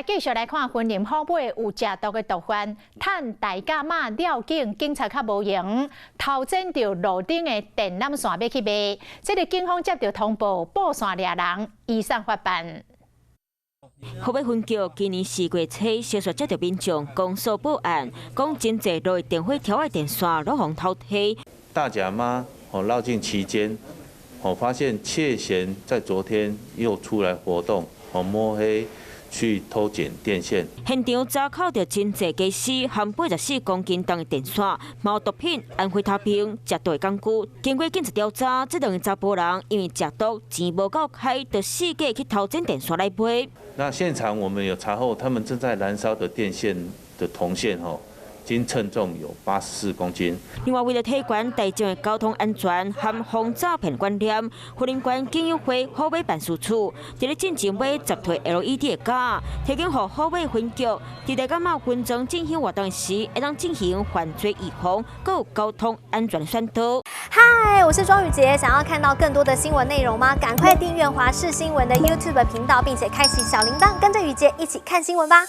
繼續來看雲林虎尾有食毒的毒販，趁大甲媽廖警警察較無閒，偷剪著路頂的電纜線欲去賣。這个警方接著通報，布線掠人，移送法辦。虎尾分局今年4月初，小說接著民眾公訴報案，講真濟路電火柱的電線攏予偷提。大甲媽哦繞境期間，我發現竊嫌在昨天又出來活動，哦摸黑去偷剪電線。現場查扣著真濟家私含84公斤重的電線、貓毒品、安非他命、食毒的工具。經過警察調查，這兩个查埔人因為食毒錢無夠開，就四界去偷剪電線來賣。那現場我們有查獲，他們正在燃燒的電線的銅線，吼，經稱重有84公斤。另外，為了提懸大眾的交通安全和防詐騙觀念，雲林縣警友會虎尾辦事處佇咧進前買10台 LED 的桿，提供予虎尾分局，佇大甲媽分莊進行活動時，會當進行犯罪預防，閣有交通安全宣導。嗨，我是莊宇傑，想要看到更多的新聞內容嗎？趕快訂閱華視新聞的 YouTube 頻道，並且開啟小鈴鐺，跟着宇傑一起看新聞吧。